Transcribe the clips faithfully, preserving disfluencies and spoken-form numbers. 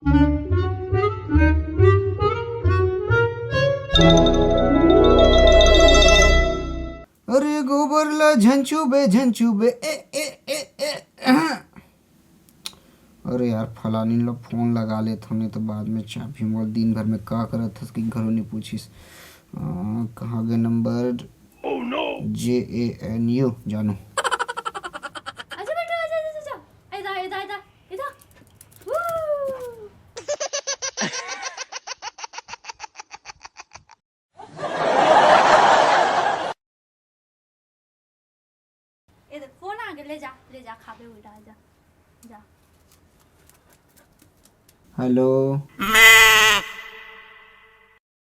अरे गोबर ला झंचू बे, झंचू बे, ए, ए, ए, ए, अहाँ। अरे यार, फलानी ला फोन लगा लेत हन, नहीं तो बाद में चाबही मोला। दिन भर में का करत हस कि घलो नहीं पूछिस। आ, कहाँ गए नंबर? जे ए एन यू, जानू। आजा बेटा, आजा, आजा, आजा। इधर, इधर, इधर, इधर। Woo! ये देख, फोन आ गया, ले जा, ले जा, खाबे उल्टा, जा, जा। हेलो।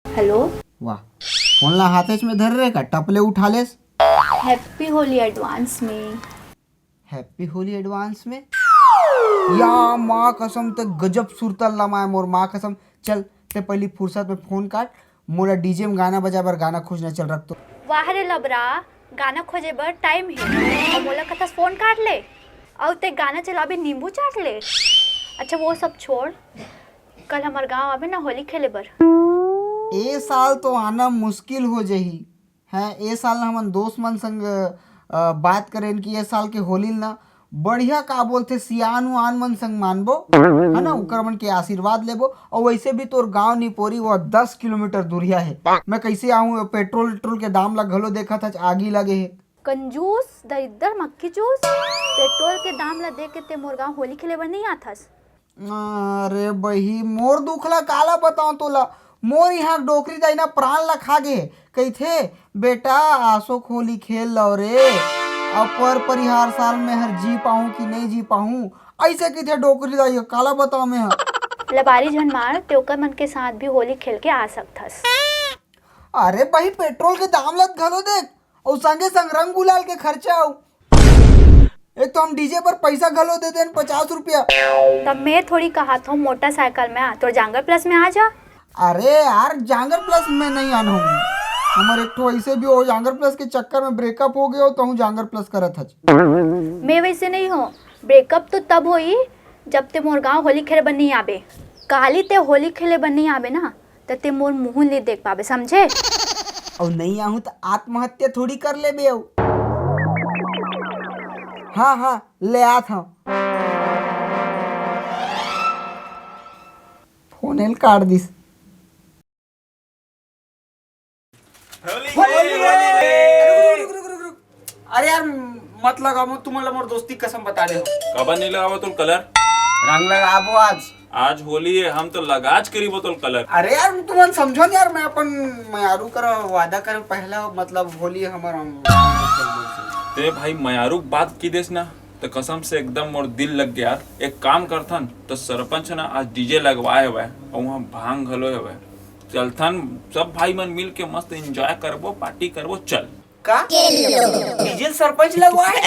हेलो। वाह, फोन ला हाथेच में धर रे का, टपले उठा लेस। हैप्पी होली एडवांस में। हैप्पी होली एडवांस में। या माँ कसम, ते गजब सुरता लमाए मोर माँ कसम। चल, ते पहली फुर्सत में फोन काट, मोला डीजे में गाना बजाए बर गाना खोजना चल रख तो। वाह रे लबरा, गाना खोजे बर टाइम हे, अउ मोला कथस फोन काट ले, अउ ते गाना चलाबे नींबू चाट ले। अच्छा वो सब छोड़, कल हमर गांव आबे ना होली खेले बर। ए साल तो आना मुश्किल हो जही। हैं, ए साल ना हमन दोस्त मन संग, अ, बात करेन कि ए साल के होली ल ना बढ़िया, का बोलथे, सियान उआन मन संग मानबो, है ना, उकर मन के आशीर्वाद लेबो। अउ वैसे भी तोर गांव निपोरी वो दस किलोमीटर दूरिया हे। मैं कैसे आऊं? पेट्रोल, पेट्रोल के दाम ला घलो देखत हच, आगी लगे हे। कंजूस, दरिद्र, मक्खी चूस, पेट्रोल के दाम ला देख के ते मोर गांव होली खेले बर नहीं आथस। अरे बही, मोर दुख ला काला बताऊं तोला। मोर इहाँ डोकरी दाई ना प्राण ला खा गे। कहिथे, "बेटा, आसो होली खेल लव रे। अपर परिहार साल में हर जी पाहूं कि नहीं जी पाहूं।" ऐसे कहिथे डोकरी दाई, काला बताऊं मैं ह। लबारी झन मार, ते ओकर मन के साथ भी होली खेल के आ सकथस। अरे बही, पेट्रोल के दाम ला घलो देख, अउ संगे संग रंग गुलाल के खर्चा अउ एक तो हम डीजे पर पैसा घलो दे देन पचास रुपया। तब मैं थोड़ी कहात हूँ मोटरसाइकिल में आ, तो जांगर प्लस में आ जा। अरे यार, जांगर प्लस में नहीं आना हूँ। हमर एक ठो ऐसे भी हो, जांगर प्लस के चक्कर में ब्रेकअप हो गयो, तो हूँ जांगर प्लस करत हच। मैं वैसे नहीं हूँ, ब्रेकअप तो तब होई जब ते मोर गांव होली खेले बर नहीं आबे। काली ते होली खेले बर नहीं आबे ना, त ते मोर मुंह नहीं देख पाबे, समझे? अउ नहीं आहूं त आत्महत्या थोड़ी कर लेबे अउ। हाँ, हाँ, ले आत हूँ। फोन एल काट दिस। होली, होली, होली। रुक, रुक, रुक, रुक, रुक। अरे यार, मत लगाओ, तुमन ला मोर दोस्ती कसम बता दे हो। काबर नहीं लगावा तोल कलर? रंग लगाबो आज। आज होली है, हम तो लगाज करी बोतल कलर। अरे यार, तुमन समझो ना यार, मैं अपन मयारू कर वादा कर पहला, मतलब होली हमर हम ते भाई मयारू बात की देस ना, तो कसम से एकदम मोर दिल लग गया यार। एक काम करथन, तो सरपंच ना आज डीजे लगवाए हवय और वहाँ भांग घलो हवय। चलथन सब भाई मन मिल के मस्त एंजॉय करबो, पार्टी करबो। चल। का? डीजे सरपंच लगवाए?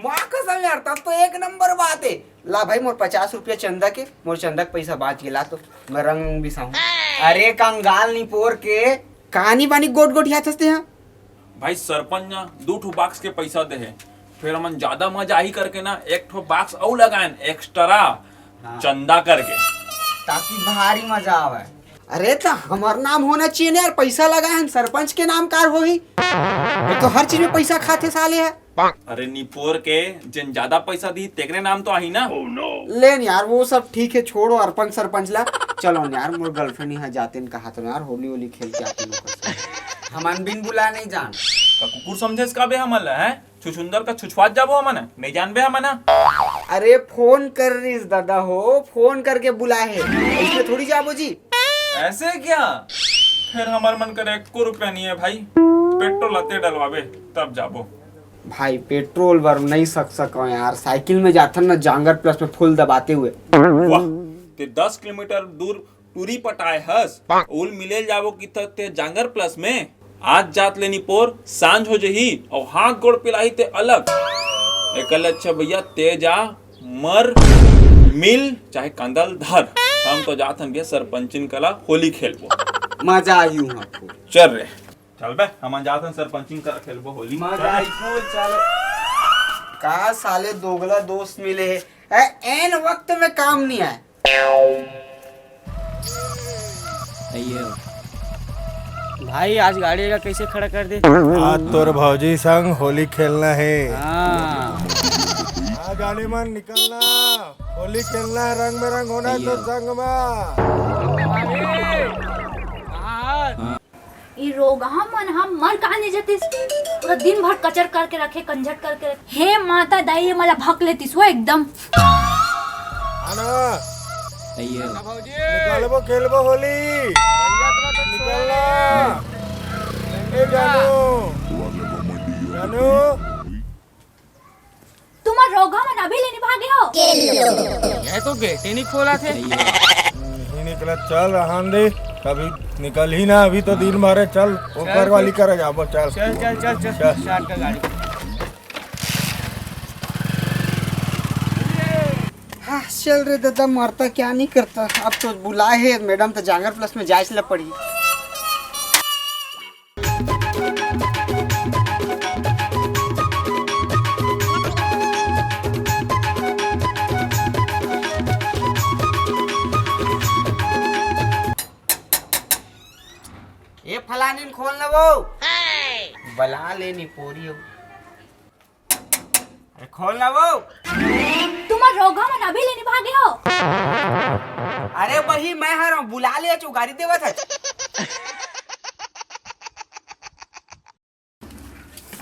माँ कसम यार, तब तो एक नंबर बात है। ला भाई, मोर पचास रुपया चंदा के, मोर चंदा के पैसा बाँच गे, ला तो मैं रंग बिसाहूँ। अरे कंगाल निपोर के, कहानी बानी गोट गोट याद हंसते हैं। भाई सरपंच ना दू ठो बॉक्स के पैसा दे है, फिर हमन ज्यादा मजा आही करके ना एक ठो बॉक्स अउ लगाएन एक्स्ट्रा हाँ। चंदा करके। ताकि भारी मजा आवे। अरे तो हमार नाम होना चाहिए ना यार, पैसा लगाए हैं सरपंच के नाम कार होही। ये तो हर चीज में पैसा खाते साले है। अरे निपोर के, जेन ज्यादा पैसा दी तेकरे नाम तो आही ना। ले न यार, वो सब ठीक है, छोड़ो अरपन सरपंच ला। चलो न यार, मोर गर्लफ्रेंड यहाँ जाते न कहा तो यार, होली होली खेल के आते न। हमन बिन बुला नहीं जान। का कुकुर समझेस का बे हमन ला, हैं? छुछुंदर का छुछुआत जाबो हमन, नहीं जानबे हमन। अरे फोन कर रिस दादा हो, फोन करके बुलाए है, इसमें थोड़ी जाबो जी। ऐसे क्या? फिर हमर मन करे एको रुपया नहीं है भाई, पेट्रोल आते डलवाबे तब जाबो। भाई पेट्रोल बर नहीं सक सको यार, साइकिल में जाथन ना जांगर प्लस में फुल दबाते हुए। वाह, ते दस किलोमीटर दूर टूरी पटाए हस, उल मिले जाबो कि त ते जांगर प्लस में। आज जात ले निपोर सांझ हो जही और हाथ गोड़ पिलाही ते अलग। एकल अच्छा भैया ते जा मर मिल चाहे कंदल धर, हम तो जात हन भैया सरपंचिन कला होली खेलबो। मजा आही उहाँ खूब। चल रे। चल बे, हमन जात हन सरपंचिन कला खेलबो होली। मजा आही खूब, चलो। का साले दोगला दोस्त मिले है, ए, एन वक्त में काम नहीं आए। भाई, आज गाड़ी ला कैसे खड़ा कर दे? आज तोर भौजी संग होली खेलना हे। हाँ। हाँ, जाने मन निकलना, होली खेलना, रंग में रंग होना तो संग में। ई रोगहा मन ह मर कहाँ नहीं जतिस? पूरा दिन भर कचर करके रखे, कंझट करके रखे। हे माता दाई, ये मला भक लेतिस वो एकदम। आना। भौजी। निकलबो, खेलबो होली। भैया, तोला तो निकलना। ए जानू। जानू। तुमर रोगहा मन अभी ले निभागे हो। ये तो गेटे नहीं खोला थे। नहीं निकला, चल रहन दे, कभी निकल ही ना, अभी तो दिन भर है, चल, ओकर वाली करे जाबो, चल। चल, चल, चल, चल, चल। Start कर गाड़ी। हाँ, चल रे दादा, मरता क्या नहीं करता। अब तो बुलाए है मैडम, तो जांगर प्लस में जाए ला पड़ी। ए फलानीन, खोल न वो। बला लेनी पोरी हो। अरे खोल ना वो। तुमर रोगहा मन अभी ले निभागे हो। अरे वही मैं हर बुला ले, चुगारी देवत है।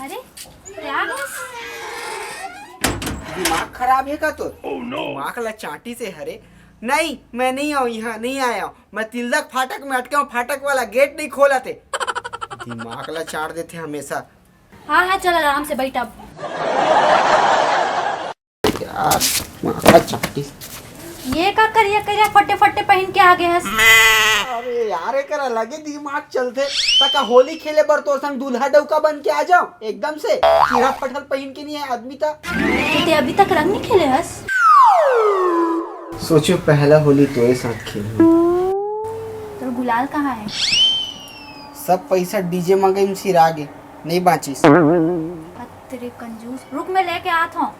अरे, क्या बस? दिमाग खराब है का तोर? दिमाग ला चाटी से हरे। नहीं, मैं नहीं आऊँ, यहाँ नहीं आया हूँ। मैं तिलक फाटक में अटके हूँ, फाटक वाला गेट नहीं खोला थे। दिमाग ला चाट देते हमेशा। हाँ, हाँ, चल, आराम से बैठ अब। यार, माथा चाटी। ये का करिया करिया फटे फटे पहन के आ गए हस? अरे यार, एकर अलगे दिमाग चलथे। त का होली खेले बर तोर संग दूल्हा डौका बन के आ जाओ एकदम से? चीरा फटल पहन के नहीं है आदमी ता। तो ते अभी तक रंग नहीं खेले हस? सोचो, पहला होली तोरे साथ खेलूं। तोर गुलाल कहाँ है? सब पैसा डीजे में गई, सिरा गे। नहीं बांचिस। अत तेरे कंजूस, रुक, मैं लेके आत हूँ।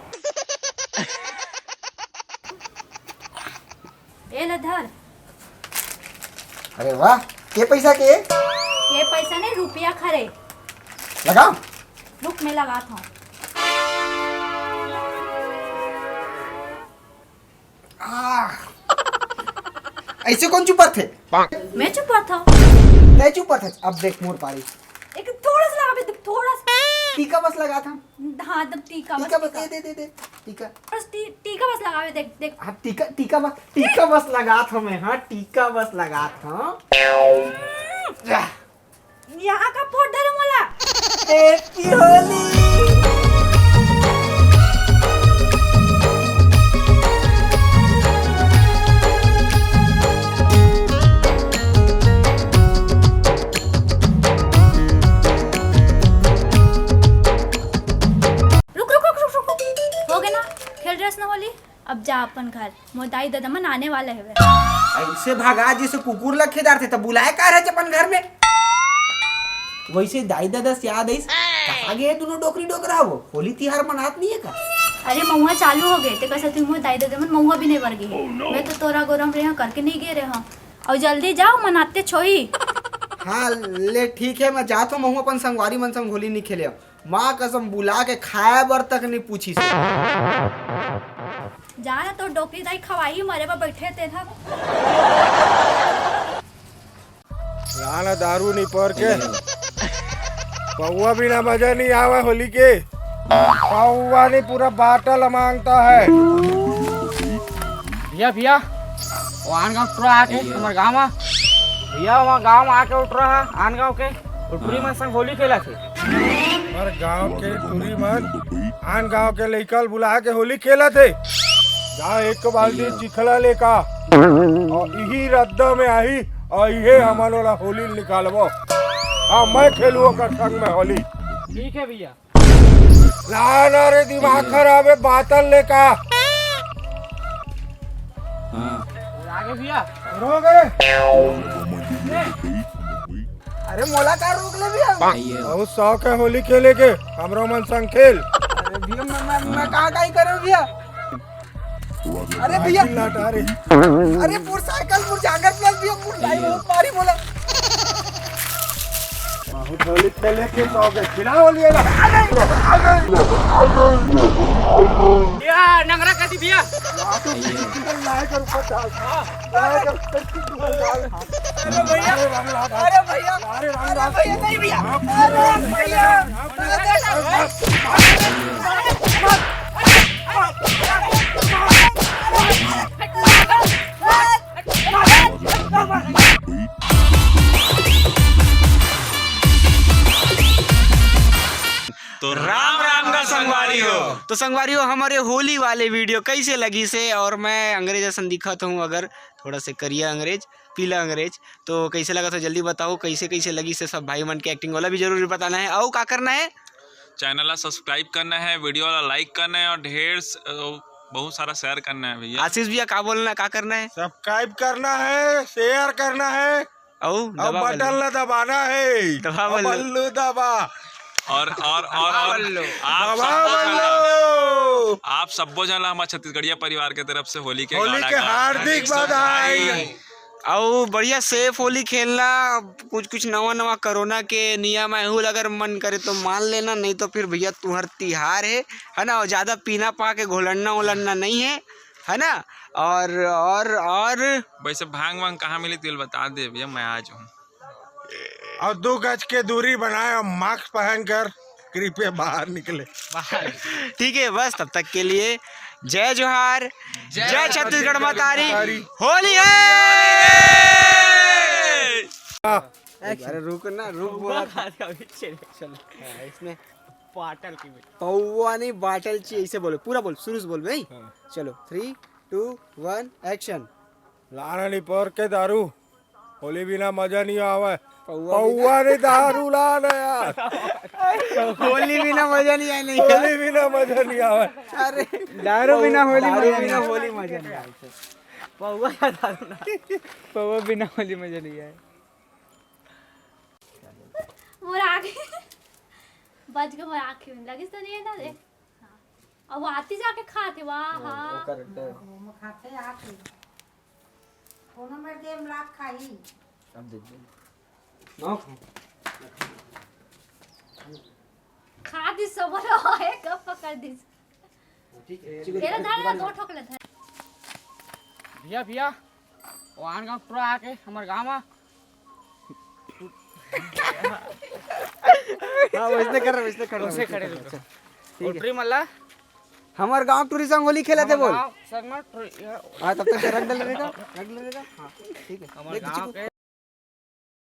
ए ले धर। अरे वाह, के पैसा के? के पैसा नहीं, रुपया खरे। लगा। रुक, मैं लगात हूँ। आह। ऐसे कौन चुपत है? मैं चुपत हूँ। तै चुपत है। अब देख मोर पारी। एक थोड़ा सा लगा बे, थोड़ा सा। टीका बस लगा था। हाँ, तब टीका बस, टीका बस, टीका। दे, दे, दे, दे। टीका। बस टी-, टीका बस लगा बे, देख, देख। हाँ, टीका, टीका बस, टीका बस लगा था मैं। हाँ, टीका बस लगा था। हम्म। जा। यहाँ का पोट धरे मोला। Happy होली। रुक, रुक, रुक, रुक, रुक। हो गए ना, खेल रहे ना होली। अब जा अपन घर, मोर दाई ददा मन आने वाला हेवय। ऐसे भगा जैसे कुकुर ला खेदारथे, त बुलाए का रहे अपन घर में? वैसे दाई ददा से याद आइस, कहाँ गए दोनों डोकरी डोकरा हो? होली तिहार मनात नहीं है का? अरे महुआ चालू हो गए, ते कस तुम मोर दाई ददा मन महुआ भी नहीं बर गए। मैं तो तोरा गोरम रहे करके नहीं गए रहे। और जल्दी जाओ, मनाते छोही। हाँ, ले ठीक है, मैं जात हूँ, महुआ अपन संगवारी मन संग होली नहीं खेले। माँ कसम, बुला के खाए बर तक नहीं पूछिस। जा ना, तो डोकरी दाई खवाही मरे बर बैठे ते था। लाना दारू नहीं पर के। पौवा बिना मजा नहीं आवे होली के। पौवा नहीं, पूरा बाटल मांगता है। भैया, भैया, वो आन गाँव टुरा आके, हमारे गाँव में। भैया, वहाँ गाँव में आके उठ रहा है, आन गाँव के। वो टुरी मन संग होली खेला थे। हर गांव के टुरी मन आन गांव के लइका ल बुला के होली खेलत हे। जा एक बाल्टी चिखला लेका, और इही रद्दा में आही, और इहे हमन ओला होली निकालबो। हाँ, मैं खेलू ओकर संग में होली। ठीक है भैया। ना, ना रे, दिमाग खराब है, बातल लेका। हाँ। आगे भैया। रो गए। अरे मोला का रोक ले भैया? बहुत शौक है होली खेले के, हमरो मन संग खेल। अरे भैया, मैं, मैं, मैं कहाँ, कहीं करूँ भैया? अरे भैया। चिल्लात अरे। अरे मोटरसाइकिल, मोर जांगर प्लस भैया, मोर दाई बहुत मारी मोला। होली खेले के शौक है, खिला होली है ना? या नंगरा कर दी भैया। लाए कर ऊपर डाल, लाए कर ऊपर डाल। अरे भैया, अरे भैया, अरे भैया, नहीं भैया, अरे भैया। तो राम राम का संगवारी हो। तो संगवारी हो, हमारे होली वाले वीडियो कैसे लगिस हे? और मैं अंग्रेज असन दिखत हूँ, अगर थोड़ा से करिया अंग्रेज, पीला अंग्रेज, तो कैसे लगत हे जल्दी बताओ, कैसे कैसे लगिस हे सब भाई मन के एक्टिंग वाला भी जरूर बताना है। अउ का करना है? चैनल ला सब्सक्राइब करना है, वीडियो ला लाइक करना है और ढेर स-, अ, बहुत सारा शेयर करना है भैया। आशीष भैया, का बोलना, का करना है? सब्सक्राइब करना है, शेयर करना है अउ और दबा बटन बल्लो। ला दबाना है। दबा और बल्लो। बल्लो दबा। और, और, और, और दबा आप बल्लो। सबको दबा जाना। बल्लो। आप सब्बो झन ला हमर छत्तीसगढ़िया परिवार के तरफ से होली के होली गाड़ा के गाड़ा हार्दिक हार्दिक बधाई। बधाई। अउ बढ़िया सेफ होली खेलना। कुछ कुछ नवा नवा कोरोना के नियम है, एहू ला अगर मन करे तो मान लेना, नहीं तो फिर भैया तुहर तिहार है, है ना? और ज्यादा पीना पा के घोलड़ना ओलड़ना नहीं है, है ना? और और और वैसे भांग वांग कहाँ मिली, तेल बता दे भैया, मैं आ जाऊँ। और दो गज के दूरी बनाए और मास्क पहनकर कृपया बाहर निकले। ठीक है, बस तब तक के लिए जय जोहार, जय जय छत्तीसगढ़ छत्तीसगढ़ मतारी, मतारी। होली है। अरे रुक ना, रुक, बोला था। चलो, हाँ, इसमें बाटल की मिट्टी। पौवा नहीं, बाटल ची, ऐसे बोलो, पूरा बोल, शुरू से बोल भाई। हाँ। चलो, थ्री, टू, वन, एक्शन। लाना नहीं पर के दारू, होली बिना मजा नहीं आवे। पौवा पौवा नहीं, दारू लाना यार। होली बिना मजा नहीं आए, नहीं यार। होली बिना मजा नहीं आवे। अरे, दारू बिना होली दारू मजा बिना नहीं आए। होली मजा नहीं आए। पौवा या दारू ना। पौवा बिना होली मजा नहीं आए। मोर आँख बज के मोर आँख में लगिस तो नहीं है ना रे। हाँ। अब वो आती जाके खाते, वाह, हाँ, हाँ। वो कर दे। वो खाते आके। कोनो मेरे देम लाग खाई। अब दे दे। ना खा। खा दी सब लोग, एक गप पकड़ दी। ठीक है। तेरा धर ना, दो ठोक ले धर। भैया, भैया, वो आन गाँव टुरा आके हमर गाँव में हाँ, वैसने कर रहे, वैसने कर रहे, वैसे वैसने खड़े कर रहे। रुको। अच्छा, ठीक है। उठरी मल्ला। हमर गाँव टुरी संग होली खेलत हे हमर बोल। गाँव संग में टुरी, हाँ, तब तक रंग डल रहेगा, रंग डल रहेगा। हाँ, ठीक है। हमर देख, गाँव के